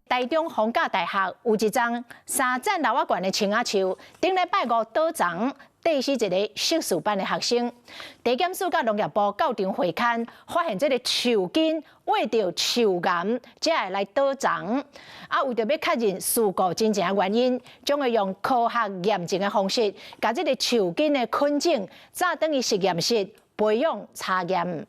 台中逢甲大學有一叢三層樓仔懸的松仔樹，頂禮拜五倒叢，硩死一个碩士班的學生。地檢署佮農業部到場會勘，發現這个樹根穢著樹岩，才會來倒叢。啊，為著欲確認事故真正原因，將會用科學驗證的方式，共這个樹根的菌種載轉去實驗室培養查驗。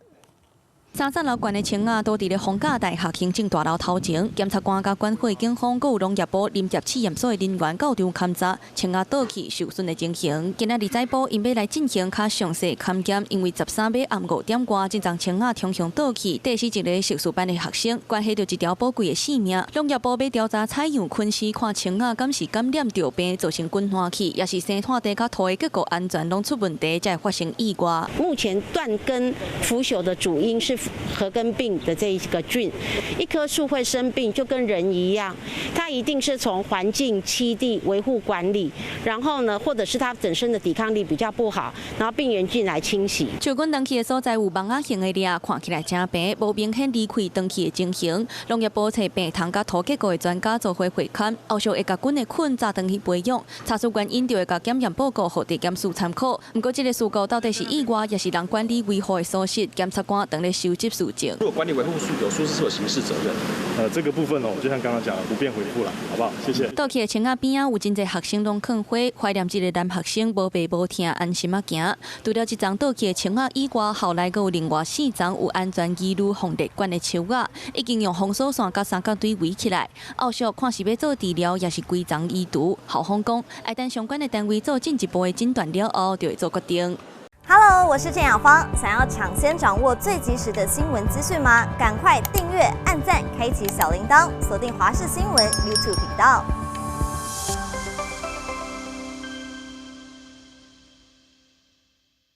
三層樓懸的松仔倒佇咧逢甲大學行政大樓頭前，檢察官佮管會警方，閣有農業部林業試驗所的人員到場勘查松仔倒去受損的情形。今仔日早晡，𪜶欲來進行較詳細勘驗，因為13號暗5點外，這叢松仔衝向倒去，硩死一个碩士班的學生，關係著一條寶貴的性命。農業部欲調查採樣菌絲，看松仔敢是感染著病，造成菌爛去，抑是生態地佮土的結構安全攏出問題，才會發生意外。目前斷根腐朽的主因是褐根病的這一個菌。一棵樹會生病，就跟人一樣，它一定是從環境、棲地維護管理，然後呢，或者是它本身的抵抗力比較不好，然後病原菌來侵襲。樹根斷去的所在有網仔形的裂，看起來誠平，無明顯離開斷去的情形。農業部揣病蟲佮土結構的專家做伙會勘，後續會共菌的菌載轉去培養，查出原因就會共檢驗報告予地檢署參考。毋過這个事故到底是意外，抑是人管理維護的疏失？檢察官正咧收集事證。如果管理維護有疏失，是有刑事責任。這個部分哦，就像剛剛講的，不便回覆了，好不好？謝謝。倒去的松仔邊仔有真濟學生攏囥花，懷念這个男學生無爸無疼，安心仔行。除了這叢倒去的松仔以外，校內閣有另外四叢有安全疑慮、防裂管的樹仔，已經用封鎖線佮三角錐圍起來。後續看是欲做治療，抑是規叢移除。校方講，愛等相關的單位做進一步的診斷了後，就會做決定。 Hello，我是鄭雅芳。想要搶先掌握最及時的新聞資訊嗎？趕快訂閱、按讚、開啟小鈴鐺，鎖定華視新聞 YouTube 頻道。